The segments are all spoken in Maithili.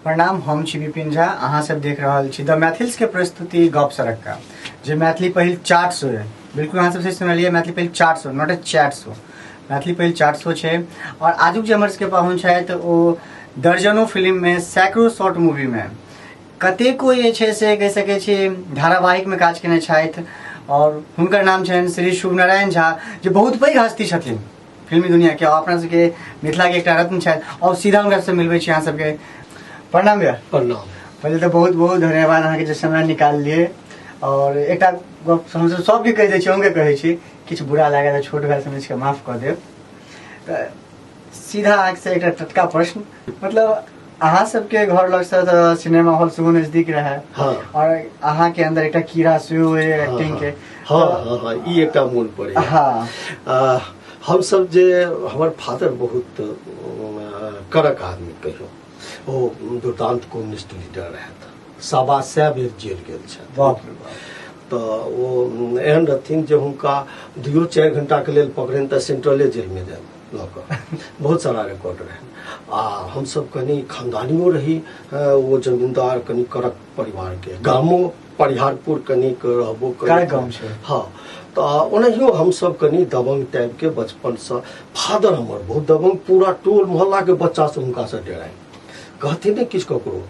प्रणाम, हम छी विपिन झा। अहाँ सब देख रहल छी द मैथिल्स के प्रस्तुति गप सरक्का, जे मैथिली पहिल चाट शो है। बिल्कुल अहाँ सबसे सुनलिए, मैथिली पहिल chat show, not a chat show, Maithili पहिल चाट शो छै। और आजुक जे हमर सबके पाहुन छथि ओ दर्जनों फिल्म में, सैकड़ों शॉर्ट मूवी में, कतेको जे छै से कहि सकै छी धारावाहिक में काज केने छथि और हुनकर नाम छनि श्री शुभ नारायण झा, जे बहुत पैघ हस्ती छथिन फिल्मी दुनिया के और अपना सबके मिथिला के एकटा रत्न छथि। और सीधा हुनका से मिलबै छी। अहाँ सबके प्रणाम भैया। प्रणाम। पहिले तऽ बहुत बहुत धन्यवाद अहाँके जे समय निकाललियै। और एकटा गप हमसब सबके कहि दै छी, अहूँके कहै छी, किछु बुरा लागै तऽ छोट भाय समझि कऽ माफ कऽ देब। तऽ सीधा अहाँके एकटा टटका प्रश्न, मतलब अहाँ सबके घर लगसँ तऽ सिनेमा हॉल सेहो नजदीक रहै। हाँ। और अहाँके अंदर एकटा कीड़ा सेहो अइ एक्टिंग के। हाँ हाँ हाँ ई एकटा मोन पड़ैया। हमसब जे हमर फादर बहुत कड़क आदमी कहियो, ओ दुर्दांत कम्युनिस्ट लीडर रहथि, 125 बेर जेल गेल छथि। बाप रे बाप। तऽ ओ एहन रहथिन जे हुनका 2-4 घंटाके लेल पकड़नि तऽ सेंट्रले जेलमे जाय लऽ कऽ, बहुत सारा रिकॉर्ड रहनि। आ हमसब कनि खानदानियो रही, ओ जमींदार कनि कड़क परिवारके, गामो परिहारपुर कनिक रहबो करी। कड़क गाम छै। हाँ, तऽ ओनाहियो हमसब कनि दबंग टाइपके बचपनसँ। फादर हमर बहुत दबंग, पूरा टोल मोहल्लाके बच्चा सब हुनकासँ डराय, कहथिन नहि किछु ककरो।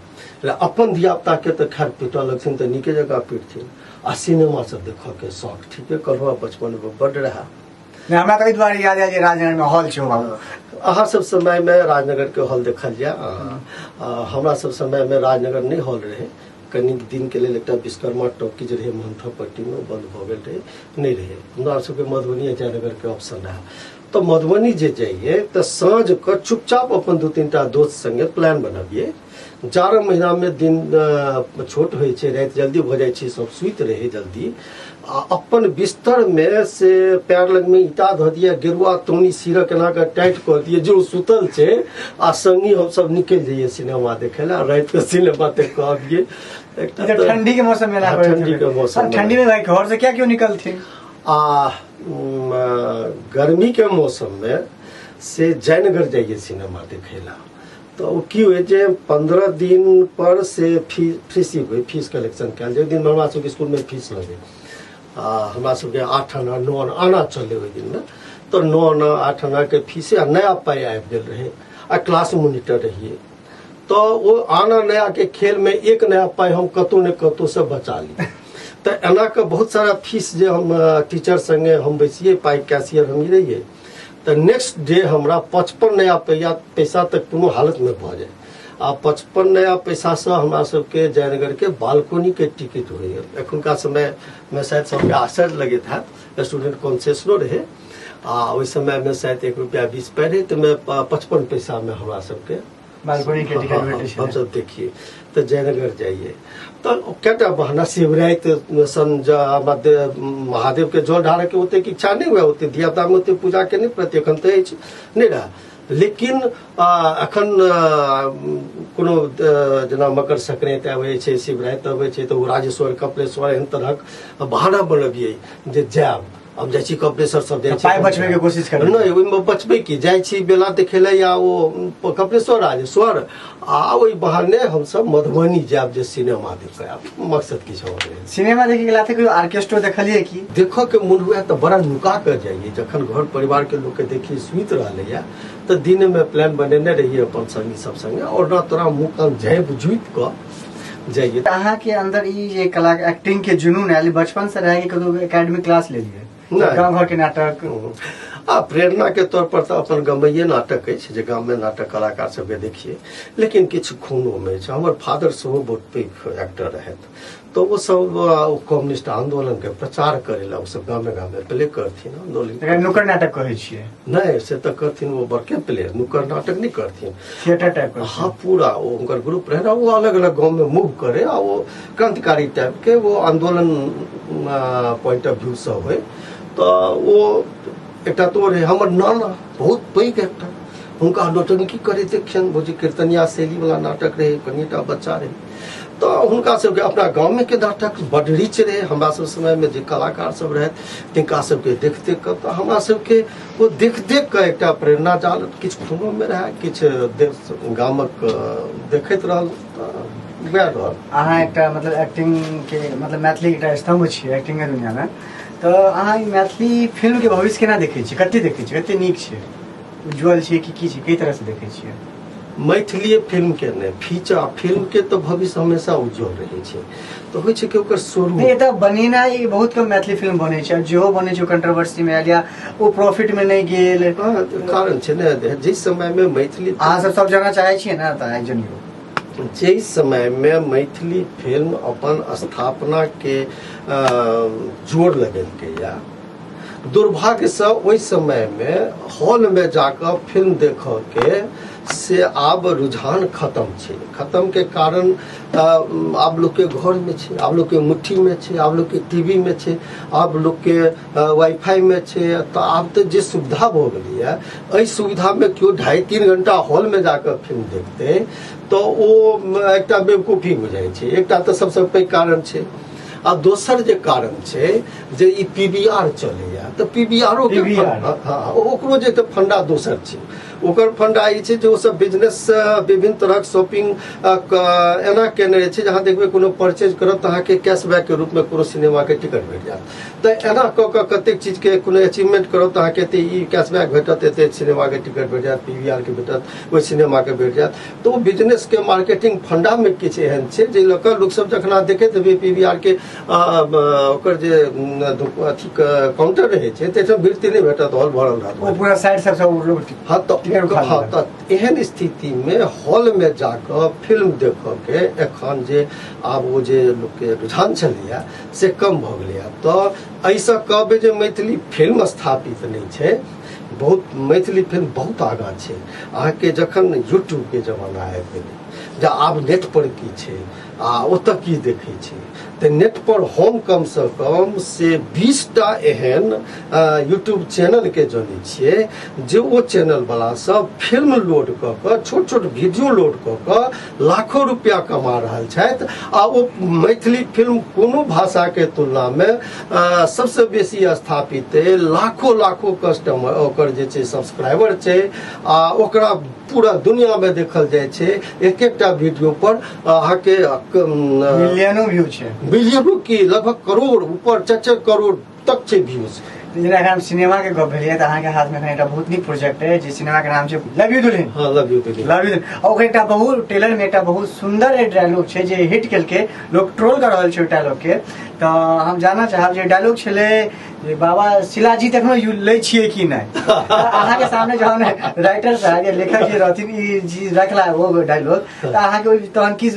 अपन धियापुताके तऽ खैर पीटऽ लगथिन तऽ नीके जकाँ पीटथिन। आ सिनेमा सब देखऽके शौक ठीके कहलहुँ बचपनमे बड्ड रहए। नहि, हमरा तऽ एहि दुआरे याद आयल जे राजनगरमे हॉल छै बाबू। अहाँ सब समयमे राजनगरके हॉल देखल जाय, हमरा सब समयमे राजनगर नहि हॉल रहै। कनिक दिनके लेल एकटा विश्वकर्मा टॉकीज रहै महंथा पट्टीमे, बंद भऽ गेल रहै, नहि रहै। हमरा सबके मधुबनी आ जयनगरके ऑप्शन रहै। तऽ मधुबनी जे जाइए तऽ साँझ कऽ चुपचाप अपन 2-3 टा दोस्त संगे प्लान बनबियै। जाड़ा महीनामे दिन छोट होइ छै, राति जल्दी भऽ जाइ छै, सब सुति रहै जल्दी, आ अपन बिस्तरमे से पैर लगमे ईंटा धऽ दिए, गेरुआ तौनी सिरक एना कऽ टाइट कऽ दिए जे ओ सुतल छै, आ संगी हमसब निकलि जइए सिनेमा देखै लए, आ रातिके सिनेमा देख कऽ अबियै। एकटा तऽ ठंडी के मौसम में। हाँ, ठंडी के मौसम में। ठंडी में भाई घर से क्या क्यों निकलथिन? आ गर्मी के मौसम में से जयनगर जाइए सिनेमा देखै लए, तऽ ओ की होइ जे 15 दिन पर से फीस होइ, फीस कलेक्शन कयल जाय। ओहि दिनमे हमरा सबके इसकुलमे फीस लगै, आ हमरा सबके 8 आना 9 आना आना चलै ओहि दिनमे, तऽ 9 आना 8 आनाके फीसे, आ नया पाइ आबि गेल रहै आ क्लास मोनिटर रहियै, तऽ ओ आना नयाके खेलमे एक नया पाइ हम कतहु ने कतहुसँ बचा ली। तऽ एना कऽ बहुत सारा फीस जे हम टीचर संगे हम बैसियै, पाइ कैशियर हमही रहियै, तऽ नेक्स्ट डे हमरा 55 नया पैसा तक कोनो हालतमे भऽ जाय। आ 55 नया पैसासँ हमरा सबके जयनगरके बालकोनीके टिकट होइए। एखुनका समयमे शायद सबके आश्चर्य लगैत हैत, स्टूडेंट कॉन्सेशनो रहै, आ ओहि समयमे शायद 1 रुपैआ 20 पाइ रहै, तऽ 55 पैसामे हमरा सबके बालकोनी के टिकट भेटै छलै। हमसब देखिए तऽ जयनगर जाइए तऽ कएटा बहाना, शिवराति सन महादेव के जल ढारऽ के ओतेक इच्छा नहि हुए, ओते धियापुतामे ओते पूजा के नहि प्रति एखन तऽ अछि नहि रहए, लेकिन एखन कोनो जेना मकर संक्रांति आबै छै, शिवराति अबै छै, तऽ ओ राजेश्वर कपिलेश्वर एहन तरहक बहाना बनबियै जे जायब, हम जाइ छी कपिलेश्वर सब जाइ छी। पाइ बचबै के कोशिश करै। नहि, ओहिमे बचबै की, जाइ छी बेला देखै लए या ओ कपिलेश्वर राजेश्वर, आ ओहि बहाने हमसब मधुबनी जायब जे सिनेमा देखै आब, मकसद किछु आओर रहै। सिनेमा देखे के लाथे कहियो ऑर्केस्ट्रो देखलियै की? देखऽ के मोन हुए तऽ बड़ा नुका कऽ जाइए, जखन घर परिवार के लोकके देखिए सुति रहलैया तऽ दिनमे प्लान बनेने रहियै अपन संगी सब संगे, और न तोरा मुँह कान झाँपि झुपि कऽ जाइए। तऽ अहाँके अंदर ई जे कला एक्टिंग के जुनून आयल, बचपन से रहै कि कतौ एकेडमी क्लास लेलियै? नहि। गाँव घर के नाटक? आ प्रेरणा के तौर पर तऽ अपन गमैये नाटक अछि, जे गाममे नाटक कलाकार सबके देखिए, लेकिन किछु खूनोमे अछि। हमर फादर सेहो बहुत पैघ एक्टर रहथि, तऽ ओ सब कम्युनिस्ट आंदोलन के प्रचार करे ला ओ सब गामे गामे प्ले करथिन आंदोलन। एकरा नुक्कड़ नाटक कहै छियै? नहि, से तऽ करथिन ओ बड़के प्ले, नुक्कड़ नाटक नहि करथिन। थिएटर टाइप के? हाँ, पूरा ओ हुनकर ग्रुप रहै ने, ओ अलग अलग गाँव में मूव करे, आ ओ क्रांतिकारी टाइप के ओ आंदोलन पॉइंट ऑफ व्यू से होय, तऽ ओ एकटा तो रहै। हमर नाना बहुत पैघ एक्टर, हुनका नौटंकी करे देखियनि, बुझी कीर्तनिया शैली वाला नाटक रहे, कनिटा बच्चा रहे, तऽ हुनका सबके अपना गाममे के नाटक बड्ड रिच रहै। हमरा सब समयमे जे कलाकार सब रहथि तिनका सबके देख देख कऽ तऽ हमरा सबके ओ देख देख कऽ एकटा प्रेरणा जाल किछु खूनोमे रहए, किछु गामक देखैत रहल, तऽ वएह रहल। अहाँ एकटा मतलब एक्टिंगके मतलब मैथिलीके एकटा स्तम्भ छियै एक्टिंगके दुनिआमे, तऽ अहाँ ई मैथिली फिल्मके भविष्य केना देखै छियै? कते देखै छियै, कते नीक छै, उज्ज्वल छै कि की छै, कई तरहसँ देखै छियै? मैथिलीए फिल्मके नहि, फीचर फिल्मके तऽ भविष्य हमेशा उज्ज्वल रहै छै। तऽ होइ छै कि ओकर स्वरूप नहि, एतऽ बनेनाइ बहुत कम मैथिली फिल्म बनै छै, जेहो बनै छै ओ कंट्रोवर्सीमे आयल या ओ प्रॉफिटमे नहि गेल। हँ, कारण छै ने जाहि समयमे मैथिली अहाँ सब सब जाना चाहै छियै ने, तऽ आइ जनियौ जाहि समयमे मैथिली फिल्म अपन स्थापनाके जोर लगेलकैया, दुर्भाग्यसँ ओहि समयमे हॉलमे जाकऽ फिल्म देखऽके से आब रुझान खतम छै। खतमके कारण आब लोकके घरमे छै, आब लोकके मुट्ठीमे छै, आब लोकके टीवीमे छै, आब लोकके वाईफाईमे छै। तऽ आब तऽ जे सुविधा भऽ गेलैए, एहि सुविधामे केओ 2.5-3 घंटा हॉलमे जाकऽ फिल्म देखतै तऽ ओ एकटा बेवकूफी बुझाइ छै। एकटा तऽ सबसँ पैघ कारण छै। आ दोसर जे कारण छै जे ई पी वी आर चलैया, तऽ पी वी आरो के PVR। हँ, ओकरो जे तऽ फंडा दोसर छै। ओकर फंडा ई छै जे ओ सब बिजनेस विभिन्न तरहक शॉपिंग एना केने रहै छै जे अहाँ देखबै कोनो परचेज करब तऽ अहाँके कैशबैक के रूपमे कोनो सिनेमाके टिकट भेट जायत। तऽ एना कऽ कऽ कतेक चीजके कोनो अचीवमेंट करब तऽ अहाँके एते ई कैशबैक भेटत, एते सिनेमाके टिकट भेट जायत, पी वी आर के भेटत, ओहि सिनेमाके भेट जायत। तऽ ओ बिजनेसके मार्केटिंग फंडामे किछु एहन छै जे लऽ कऽ लोकसब जखन अहाँ देखैत हेबै पी वी आर के ओकर जे अथी काउंटर रहै छै, ताहिठाम भीड़ नहि भेटत, हॉल भरल रहत। ओ पूरा साइड सबसँ ओ लोग हँ तऽ टिकट उठा हँ लेलक। तऽ एहन स्थितिमे हॉलमे जाकऽ फिल्म देखऽके एखन जे आब ओ जे लोकके रुझान छलैया से कम भऽ गेलैया। तऽ एहिसँ कहबै जे मैथिली फिल्म स्थापित नहि छै, बहुत मैथिली फिल्म बहुत आगाँ छै। अहाँके जखन यूट्यूबके जमाना आबि गेलै जे आब नेट पर की छै आ ओतऽ की देखै छै, तऽ नेट पर हम कमसँ कम से 20टा एहन यूट्यूब चैनलके जनै छियै जे ओ चैनलवला सब फिल्म लोड कऽ कऽ, छोट छोट वीडियो लोड कऽ कऽ लाखों रुपया कमा रहल छथि। आ ओ मैथिली फिल्म कोनो भाषाके तुलनामे सबसँ बेसी स्थापित अइ, लाखों लाखों कस्टमर ओकर जे छै सब्सक्राइबर छै आ ओकरा पूरा दुनियामे देखल जाइ छै। एक एकटा वीडियो पर अहाँके मिलियनो व्यू छै, मिलियनो की, लगभग करोड़ ऊपर, 4-4 करोड़ तक छै व्यूज। जेना एखन हम सिनेमा के गप भेलै तऽ अहाँके हाथ मे एखन एकटा बहुत नीक प्रोजेक्ट है जे सिनेमा के नाम छै लव you दुल्हन। हँ, लव you दुल्हन। लव you दुल्हन। आ ओकर एकटा बहुत ट्रेलर में एकटा बहुत सुंदर डायलॉग छै जे हिट केलकै, लोग ट्रोल कर रहल छै ओहि डायलॉग के। तऽ हम जानऽ चाहब जे डायलॉग छलै जे बाबा शिलाजीत एखनो you लै छियै कि नहि। तऽ अहाँके सामने जहन राइटर साहब या लेखक जी रहथिन ई चीज रखला ओ डायलॉग, तऽ अहाँके ओहि तहन की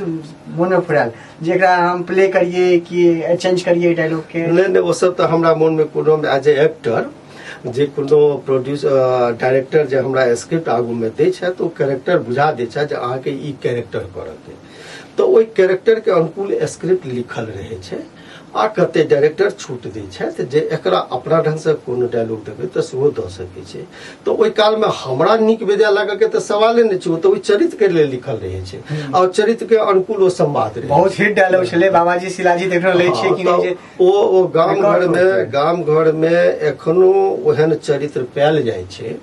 मोनमे फुरायल जे एकरा हम प्ले करियै कि चेंज करियै डायलॉग के? नहि नहि, ओ सब तऽ हमरा मोनमे कोनो एज ए एक्टर जे कोनो प्रोड्यूस डायरेक्टर जे हमरा स्क्रिप्ट आगूमे दै छथि, ओ कैरेक्टर बुझा दै छथि जे अहाँके ई कैरेक्टर करऽके, तऽ ओहि कैरेक्टरके अनुकूल स्क्रिप्ट लिखल रहै छै। आ कते डायरेक्टर छूट दै छथि जे एकरा अपना ढङ्गसँ कोनो डायलॉग देबै तऽ सेहो दऽ सकै छै। तऽ ओहि कालमे हमरा नीक बेजाय लागऽके तऽ सवाले नहि छै, ओ तऽ ओहि चरित्रके लेल लिखल रहै छै आ ओ चरित्रके अनुकूल ओ संवाद रहै। बहुत हिट डायलॉग छलै बाबाजी शिलाजी देखनो लै छियै कि नहि जे ओ गाम रिकॉर्ड घरमे होइत छै। गाम घरमे एखनो ओहन चरित्र पायल जाइ छै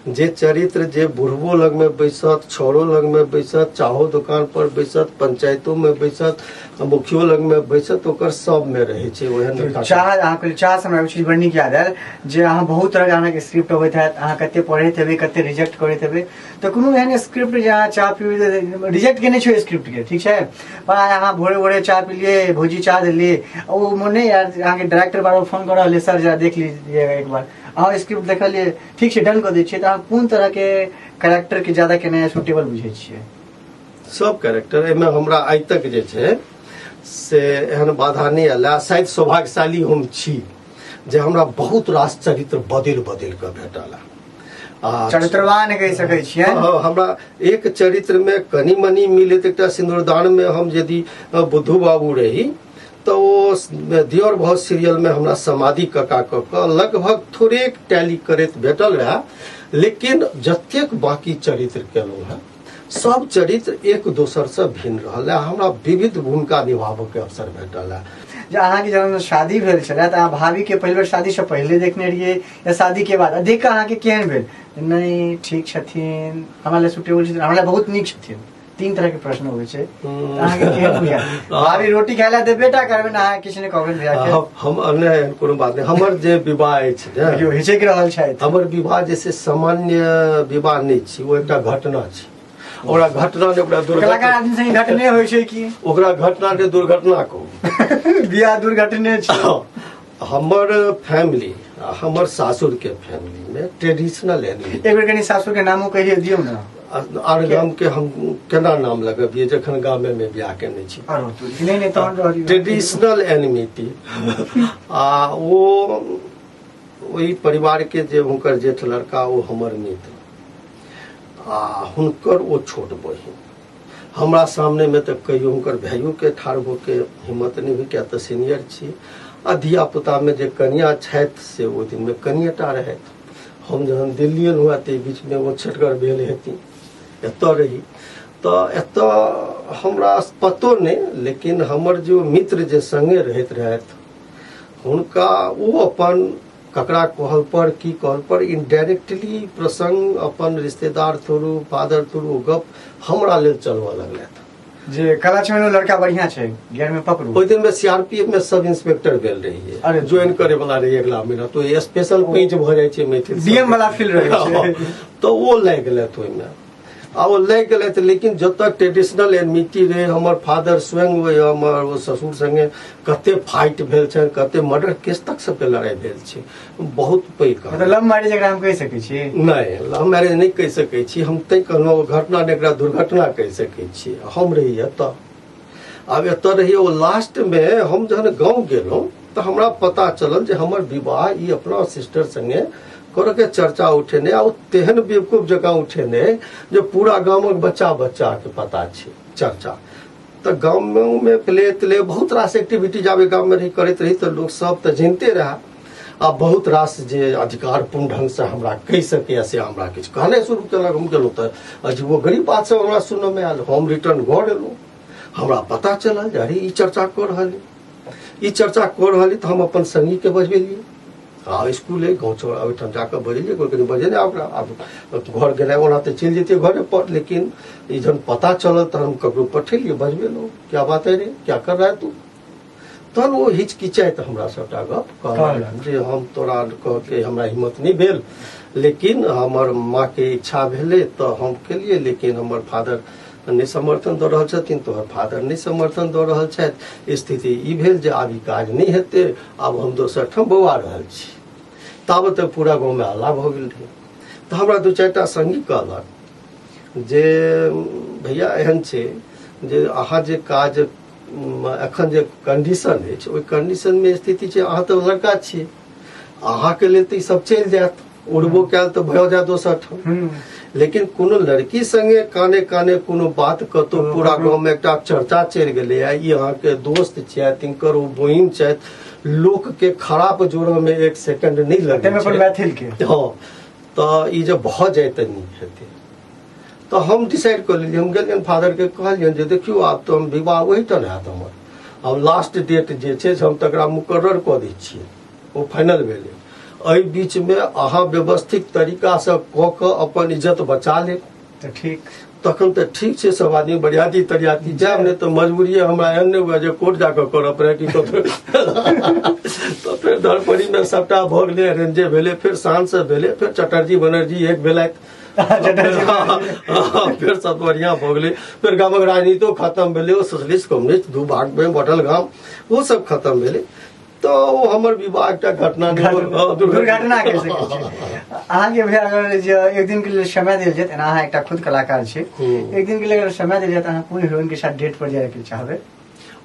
जे चरित्र जे बुढ़बो लगमे बैसत, छौड़ो लगमे बैसत, चाहो दोकान पर बैसत, पंचायतोमे बैसत, मुखियो लगमे बैसत, ओकर सबमे रहै छै ओहन। चाह अहाँके चाह से हमरा एगो चीज बड़ नीक याद आयल जे अहाँ बहुत तरहके अहाँके स्क्रिप्ट अबैत हैत, अहाँ कते पढ़ैत हेबै, कते रिजेक्ट करैत हेबै, तऽ कोनो एहन स्क्रिप्ट जे अहाँ चाह पीबै रिजेक्ट केने छियै स्क्रिप्ट के, ठीक छै, पर आइ अहाँ भोरे भोरे चाह पीलियै, भौजी चाह देलियै, ओ मोन नहि यार अहाँके डायरेक्टर बार बार फोन कऽ रहल है, सर जरा देख लीजिएगा एक बार, अहाँ स्क्रिप्ट देखलियै, ठीक छै, डन कऽ दै छियै, तऽ अहाँ कोन तरहके कैरेक्टरके ज्यादा केनाइ सुटेबल बुझै छियै? सब कैरेक्टर एहिमे हमरा आइ तक जे छै से एहन बाधा नहि आयल। आ शायद सौभाग्यशाली हम छी जे हमरा बहुत रास चरित्र बदलि बदलि कऽ भेटल। आ चरित्रवान कहि सकै छियै। हँ, हमरा एक चरित्र मे कनि मनि मिलैत एकटा सिन्दूरदान मे हम यदि बुद्धू बाबू रही तऽ ओ दियर भाव सीरियल मे हमरा समाधि कका कऽ कऽ लगभग थोड़ेक टैली करैत भेटल रहए, लेकिन जतेक बाकी चरित्र केलहुँ हेँ सब चरित्र एक दोसरसँ भिन्न रहल है। हमरा विविध भूमिका निभाबऽके अवसर भेटल है। जे अहाँके जहन शादी भेल छलै तऽ अहाँ भाभीके पहिल बेर शादीसँ पहिले देखने रहियै या शादीके बाद? आ देख कऽ अहाँके केहन भेल? नहि ठीक छथिन, हमरा लए सुटेबल छथिन, हमरा लए बहुत नीक छथिन। तीन तरह के प्रश्न होइ छै। तऽ अहाँके केहन बुझायल? भाभी रोटी खाय लए देबे टा करबै ने, अहाँ किछु नहि कहबै भैया के? हम नहि, एहन कोनो बात नहि। हमर जे विवाह अछि ने, देखियौ हिचकि रहल छथि। हमर विवाह जे से सामान्य विवाह नहि छी, ओ एकटा घटना छी। ओकरा घटना नहि, ओकरा कलाकार दुर्घटना। आदमी संगे घटने होइ छै कि? ओकरा घटना नहि, दुर्घटना कहू। बियाह दुर्घटने छै। हमर फैमिली आ हमर सासुर के फैमिली में ट्रेडिशनल एनिमी। एक बेर कनि सासुर के नामो कहिए दियौ ने। आर गाम के हम केना नाम लगबियै जखन गामे में बियाह केने छी? आरो तू नहि नहि तहन रहलियौ। ट्रेडिशनल एनिमिटी आ ओ ओहि परिवार के जे हुनकर जेठ लड़का, ओ हमर मित्र आ हुनकर ओ छोट बहिन, हमरा सामने में तऽ कहियो हुनकर भाइयो के ठाढ़ होके हिम्मत नहि होइ, किया तऽ सीनियर छी आ धिया पुता में जे कनिया छथि से ओहि दिन में कनिएटा रहथि। हम जहन दिल्ली एलहुँ हँ ताहि बीच में ओ छटगर भेल हेथिन, एतऽ रही तऽ एतऽ हमरा पतो नहि, लेकिन हमर जो मित्र जे संगे रहैत रहथि हुनका ओ अपन ककरा कहल पर की कहल पर इनडायरेक्टली प्रसंग अपन रिश्तेदार थ्रू, फादर थ्रू गप हमरा लेल चलबऽ लगलथि जे कलाचमन लड़का बढ़िया छै, गियर में पकड़ू। ओहि दिन में सीआरपीएफ में सब इंस्पेक्टर भेल रहियै। अरे। ज्वाइन करे वाला रहियै अगला महीना, तो स्पेशल पेंच भऽ जाइ छै मैथिल। डीएम वाला फील रहै छै। तऽ ओ लागि गेलथि ओहिमे आ ओ लागि गेलथि, लेकिन जतऽ ट्रेडिशनल एनमिटी रहै, हमर फादर स्वयं ओहि हमर ओ ससुर संगे कते फाइट भेल छनि, कते मर्डर केस तक सबके लड़ाइ भेल छै, बहुत पैघ। मतलब लव मैरिज एकरा हम कहि सकै छी? नहि, लव मैरिज नहि कहि सकै छी। हम तैं कहलहुँ ओ घटना नहि, एकरा दुर्घटना कहि सकै छी। हम रही एतऽ, आब एतऽ रही, ओ लास्टमे हम जहन गाँव गेलहुँ तऽ हमरा पता चलल जे हमर विवाह ई अपना सिस्टर संगे करऽके चर्चा उठेने आ ओ तेहन बेवकूफ जकाँ उठेने जे पूरा गामक बच्चा बच्चाके पता छै चर्चा। तऽ गाममे मे प्ले त्ले बहुत रास एक्टिविटी जाबे गाममे रही करैत रही तऽ लोक सब तऽ जनिते रहए आ बहुत रास जे अधिकारपूर्ण ढङ्गसँ हमरा कहि सकैए से हमरा किछु कहनाइ शुरू केलक। हम गेलहुँ तऽ अजीबो गरीब बात सब हमरा सुनऽमे आयल। हम रिटर्न घर एलहुँ, हमरा पता चलल जे अरे ई चर्चा कऽ रहल अइ, ई चर्चा कऽ रहल अइ। तऽ हम अपन संगीके बजबेलियै आ स्कूल अइ गाँव छोड़ ओहिठाम जाकऽ बजेलियै, कोइ कनि बजेने ओकरा। आब घर गेनाइ ओना तऽ चलि जैतियै घरे पर, लेकिन ई जहन पता चलल तऽ हम ककरो पठेलियै, बजबेलहुँ, क्या बात है रे, क्या कर रहा है तू? तहन ओ हिचकिचाइत हमरा सबटा गप कहलक जे हम तोरा कहके हमरा हिम्मत नहि भेल, लेकिन हमर माँके इच्छा भेलै तऽ हम केलियै, लेकिन हमर फादर नहि समर्थन दऽ रहल छथिन, तोहर फादर नहि समर्थन दऽ रहल छथि। स्थिति ई भेल जे आब ई काज नहि हेतै, आब हम दोसर ठाम बौआ रहल छी। ताबत तक पूरा गाँवमे हल्ला भऽ गेल रहै। तऽ हमरा दू चारिटा संगी कहलक जे भैया एहन छै जे अहाँ जे काज एखन जे कंडीशन अछि ओहि कंडीशनमे स्थिति छै, अहाँ तऽ लड़का छी, अहाँके लेल तऽ ई सब चलि जायत, उड़बो कयल तऽ भऽ जायत दोसर ठाम, लेकिन कोनो लड़की संगे काने काने कोनो बात कतौ पूरा गाँवमे एकटा चर्चा चलि गेलैए, ई अहाँके दोस्त छथि, तिनकर ओ बहिन छथि, लोकके खराब जोड़ऽमे एक सेकंड नहि लगै ताहिमे अपन छै। मैथिल के। हँ, तऽ ई जे भऽ जाय तऽ नीक हेतै। तऽ हम डिसाइड कऽ लेलियै। हम गेलियनि फादरके, कहलियनि जे देखियौ आब तऽ हम विवाह ओहिठाम हैत हमर, आब लास्ट डेट जे छै से हम तकरा मुकर्रर कऽ दै छियै, ओ फाइनल भेलै। एहि बीचमे अहाँ व्यवस्थित तरीकासँ कऽ कऽ अपन इज्जत बचा लेब तऽ ठीक, तखन तऽ ठीक छै, सब आदमी बरियाती तरियाती जायब, नहि तऽ मजबूरिये हमरा एहन नहि हुए जे कोर्ट जाकऽ करऽ पड़े कि कतौ। तऽ फेर धरपड़ीमे सबटा भऽ गेलै, अरेंजे भेलै, फेर साँझसँ भेलै, फेर चटर्जी बनर्जी एक भेलथि, फेर सब बढ़िआँ भऽ गेलै। फेर गामक राजनीतियो खतम भेलै, ओ सोशलिस्ट कम्युनिस्ट दू भागमे बँटल गाम, ओ सब खतम भेलै। तऽ ओ हमर विवाह एकटा घटना नहि, दुर्घटना कहि सकै छी। अहाँके भैया अगर जे एक दिन के लेल समय देल जाय, एना अहाँ एकटा खुद कलाकार छी, एक दिन के लेल अगर समय देल जाय तऽ अहाँ कोन हीरोइन के साथ डेट पर जाय के चाहबै?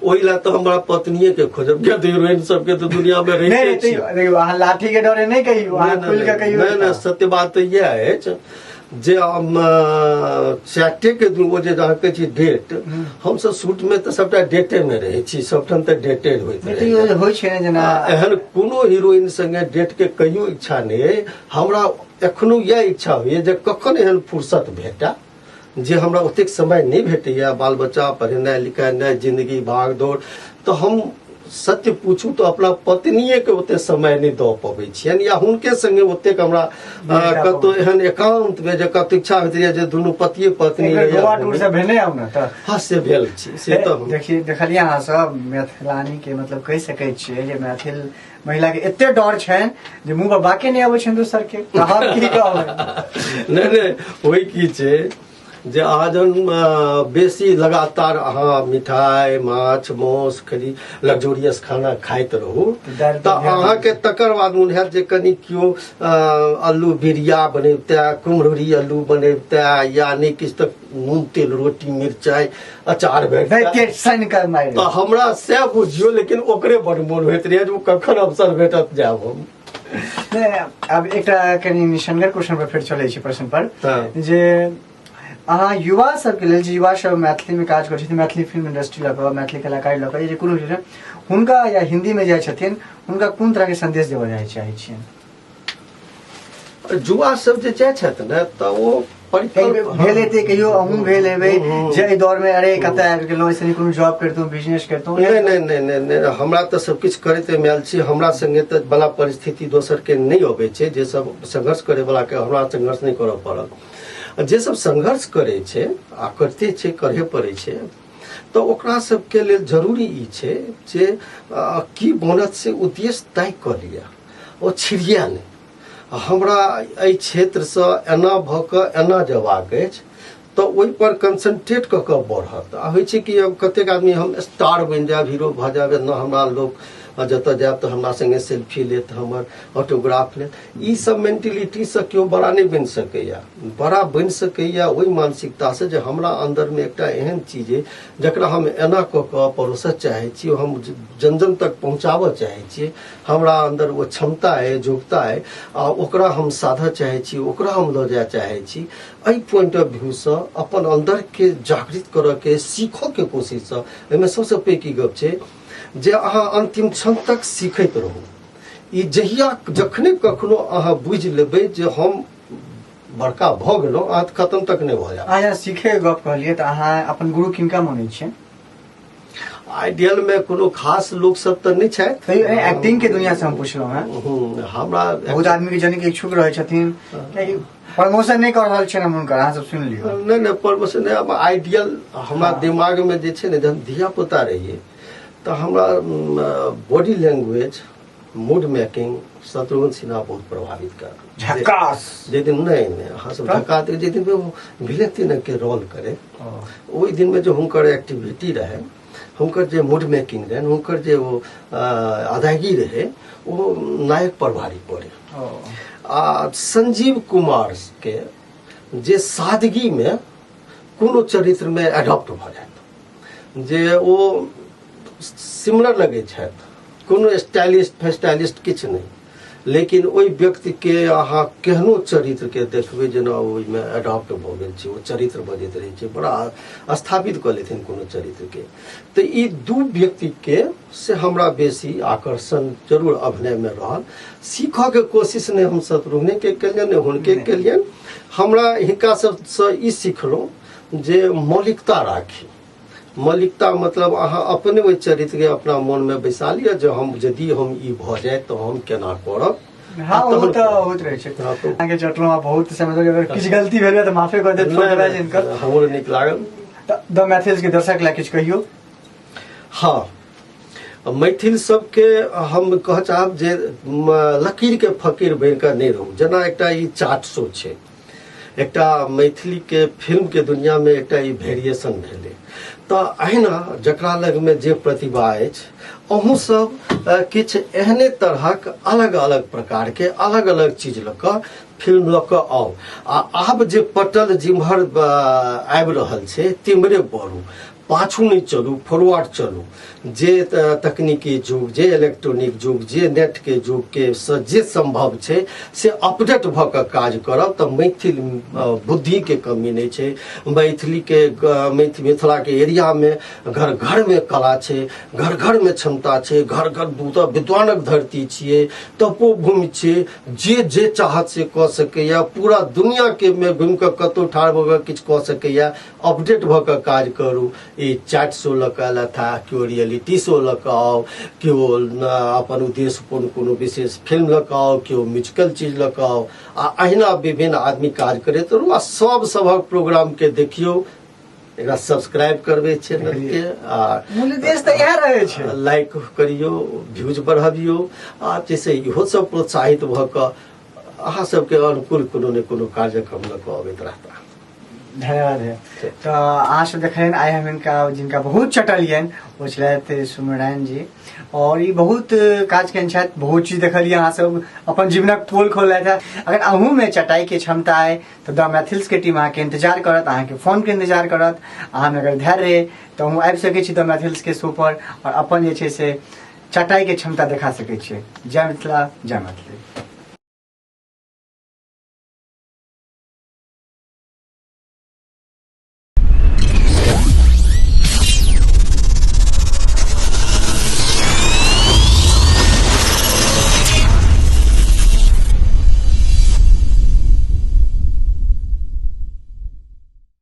ओहि लए तऽ हमरा पत्निये के खोजब, किया तऽ हीरोइन सबके तऽ दुनिया मे नहि रहिते नहि छै। देखियौ, अहाँ लाठी के डरे नहि कहियौ, अहाँ नहि, खुलि कऽ कहियौ। नहि नहि, सत्य बात तऽ इएह अछि जे हम चैटे के दू जे अहाँ कहै छी डेट, हमसब शूट मे तऽ सबटा डेटे मे रहै छी, सबठाम तऽ डेटे होइत नहि रहैए। तऽ होइ छै ने जेना एहन कोनो हीरोइन संगे डेट के कहियो इच्छा नहि अइ हमरा। एखनो इएह इच्छा होइए जे कखन एहन फुर्सत भेटए जे हमरा ओतेक समय नहि भेटैए, बाल बच्चा, पढ़ेनाइ लिखेनाइ, जिन्दगी भाग दौड़, तऽ हम सत्य पूछू तऽ अपना पत्निएके ओतेक समय नहि दऽ पबै छियनि, या हुनके सङ्गे ओतेक हमरा कतहु एहन एकान्तमे जे कतहु इच्छा होइत रहैए जे दुनू पतिए पत्नी एक बेर गोवा टूर से भेने आउ ने तऽ। हँ, से भेल छी, से तऽ देखिए, देखलियै अहाँ सब मैथिलानी के, मतलब कहि सकै छियै जे मैथिल महिला के एते डर छनि जे मुंह पर बाके नहि अबै छनि दोसर के, तऽ हम की कहबै। नहि नहि, ओहि की छै जे अहाँ जहन बेसी लगातार अहाँ मिठाइ, माछ, मांस, कनि लग्जोरियस खाना खाइत रहू तऽ तऽ अहाँके तकर बाद मोन हैत जे कनि केओ अल्लू बिरिया बनेबतै, कुम्हरौरी अल्लू बनेबतै, या नहि किछु तऽ नून तेल रोटी मिरचाइ अचार भेटतै। नहि, के सैन कर मारि। तऽ हमरा सएह बुझियौ, लेकिन ओकरे बड मोन होइत रहै जे ओ कखन अवसर भेटत जायब हम। नहि, आब एकटा कनि निशनगर क्वेश्चन पर फेर चलै छी, प्रश्न पर, जे अहाँ युवा सबके लेल, जे युवा सब मैथिली में काज करै छथिन, मैथिली फिल्म इंडस्ट्री लऽ कऽ, मैथिली कलाकारी लऽ कऽ, जे कोनो चीज हुनका, या हिंदी में जाइ छथिन, हुनका कोन तरह के संदेश देबऽ जाइ चाहै छियनि? युवा सब जे जाइ छथि ने तऽ ओ परिकल्प भेल हेतै कहियो, अहूँ भेल हेबै जे एहि दौरमे अरे कतऽ आबि गेलहुँ, एहिसँ नीक कोनो जॉब करितहुँ, बिजनेस करितहुँ। नहि नहि नहि नहि नहि, हमरा तऽ सब किछु करैत एहिमे आयल छी। हमरा संगे तऽ बला परिस्थिति दोसरके नहि अबै छै। जे सब संघर्ष करे बला के हमरा संघर्ष नहि करऽ पड़ल। आ जे सब संघर्ष करै छै आ करिते छै, करहे पड़ै छै, तऽ ओकरा सबके लेल जरूरी ई छै जे की बनत से उद्देश्य तय कऽ लिअ, ओ छिड़िया नहि। हमरा एहि क्षेत्रसँ एना भऽ कऽ एना जेबाक अछि तऽ ओहिपर कंसंट्रेट कऽ कऽ बढ़त। आ होइ छै कि अब कतेक आदमी हम स्टार बनि जायब, हीरो भऽ जायब, एना हमरा लोक जतऽ जायब तऽ हमरा सङ्गे सेल्फी लेत, हमर ऑटोग्राफ लेत, ई सब मेंटेलिटीसँ केओ बड़ा नहि बनि सकैए। बड़ा बनि सकैए ओहि मानसिकतासँ जे हमरा अन्दरमे एकटा एहन चीज अइ जकरा हम एना कऽ कऽ परोसऽ चाहै छी, हम जन जन तक पहुँचाबऽ चाहै छियै, हमरा अन्दर ओ क्षमता अइ, योग्यता अइ, आ ओकरा हम साधऽ चाहै छी, ओकरा हम लऽ जाय चाहै छी। एहि पॉइंट ऑफ व्यू सँ अपन अन्दरके जागृत करऽके, सीखऽके कोशिशसँ। एहिमे सबसँ पैघ की गप छै जे अहाँ अन्तिम क्षण तक सीखैत रहू। ई जहिया जखने कखनो अहाँ बुझि लेबै जे हम बड़का भऽ गेलहुँ, अहाँ खतम तक नहि भऽ जायब। अहाँ जेना सीखैके गप कहलियै, तऽ अहाँ अपन गुरु किनका मानै छियै? आइडियल में कोनो खास लोक सब तऽ नहि छथि। तैयो एक्टिंग के दुनिया से हम पुछलहुँ हैं। हमरा बहुत आदमी के जन के इच्छुक रहै छथिन, कियाकि प्रमोशन नहि कऽ रहल छियनि हम हुनकर, अहाँ सब सुनि लियौ। नहि नहि, प्रमोशन नहि। आब आइडियल हमरा दिमाग में जे छै ने, जहन धिया पुता रहियै तऽ हमरा body language, mood making Shatrughan Sinha बहुत प्रभावित कर झकास। जे दिन नहि नहि, अहाँ सब झकास, जे दिन ओ विलेन तिलन के रोल करे, ओहि दिनमे जे हुनकर एक्टिविटी रहै, हुनकर जे मूड मेकिंग रहनि, हुनकर जे ओ अदायगी रहै, ओ नायक पर भारी पड़े। आ संजीव कुमार के जे सादगीमे कोनो चरित्रमे एडॉप्ट भऽ जायत, जे ओ सिमिलर लगै छथि, कोनो स्टाइलिस्ट फेस्टाइलिस्ट किछु नहि, लेकिन ओहि व्यक्तिके अहाँ केहनो चरित्रके देखबै जेना ओहिमे एडॉप्ट भऽ गेल छै, ओ चरित्र बजैत रहै छै, बड़ा स्थापित कऽ लेथिन कोनो चरित्रके। तऽ ई दू व्यक्तिके से हमरा बेसी आकर्षण जरूर अभिनयमे रहल। सीखऽके कोशिश नहि हम शत्रुघ्नेके केलियनि, नहि हुनके केलियनि। हमरा हिनका सबसँ ई सिखलहुँ जे मौलिकता राखी। मौलिकता मतलब अहाँ अपने ओहि चरित्रके अपना मोनमे बैसा लिअ जे हम यदि हम ई भऽ जाय तऽ हम केना करब। हाँ, ओ तऽ होइत रहै छै। हाँ, तऽ अहाँके चटलहुँ बहुत समय तक, अगर किछु गलती भेल तऽ माफे कऽ देब छोट भाइ जिनकर। हमरो नीक लागल। तऽ द मैथिल्स के दर्शक लए किछु कहियौ। हाँ, मैथिल सबके हम कह चाहब जे लकीरके फकीर बनि कऽ नहि रहू। जेना एकटा ई चाट शो छै, एकटा मैथिलीके फिल्मके दुनियामे एकटा ई वेरिएशन भेलै, तऽ अहिना जकरा लगमे जे प्रतिभा अछि, अहूँ सब किछु एहने तरहक अलग अलग प्रकारके अलग अलग चीज लऽ कऽ फिल्म लऽ कऽ आउ। आ आब जे पटल जिम्हर आबि रहल छै तिम्हरे बढ़ू। पाछू नहि चलू, फॉरवर्ड चलू। जे तकनीकी युग, जे इलेक्ट्रॉनिक युग, जे नेटके युगके जे सम्भव छै से अपडेट भऽ कऽ काज करब तऽ मैथिल बुद्धिके कमी नहि छै। मैथिलीके मिथिलाके एरियामे घर घरमे कला छै, घर घरमे क्षमता छै, घर घर तऽ विद्वानक धरती छियै, तपोभूमि छियै। जे जे चाहत से कऽ सकैए, पूरा दुनिआके मे घुमि कऽ कतहु ठाढ़ भऽ कऽ किछु कऽ सकैए। अपडेट भऽ कऽ काज करू। ई चैट शो लऽ कऽ अयलथि हे, केओ रियलिटी शो लऽ कऽ आउ, केओ अपन उद्देश्य कोनो कोनो विशेष फिल्म लऽ कऽ आउ, केओ म्यूजिकल चीज लऽ कऽ आउ, आ अहिना विभिन्न आदमी काज करैत रहू। आ सब सभक प्रोग्रामके देखियौ, एकरा सब्सक्राइब करबै चैनलके आ मूल उद्देश्य तऽ इएह रहै छै, लाइक करियौ, व्यूज बढ़बियौ, आ जाहिसँ इहो सब प्रोत्साहित भऽ कऽ अहाँ सबके अनुकूल कोनो ने कोनो कार्यक्रम लऽ कऽ अबैत रहता। धन्यवाद है। तऽ अहाँ सब देखलियनि, आइ हम हिनका जिनका बहुत चटलियनि ओ छलथि सुमरायण जी, और ई बहुत काज केने छथि, बहुत चीज देखलियै, अहाँ सब अपन जीवनक पोल खोललथि हँ। अगर अहूँमे चटाइके क्षमता अइ तऽ द मैथिल्सके टीम अहाँके इंतजार करत, अहाँके फोनके इंतजार करत। अहाँमे अगर धैर्य अइ तऽ अहूँ आबि सकै छी द मैथिल्सके शो पर और अपन जे छै से चटाइके क्षमता देखा सकै छियै। जय मिथिला, जय मैथिली।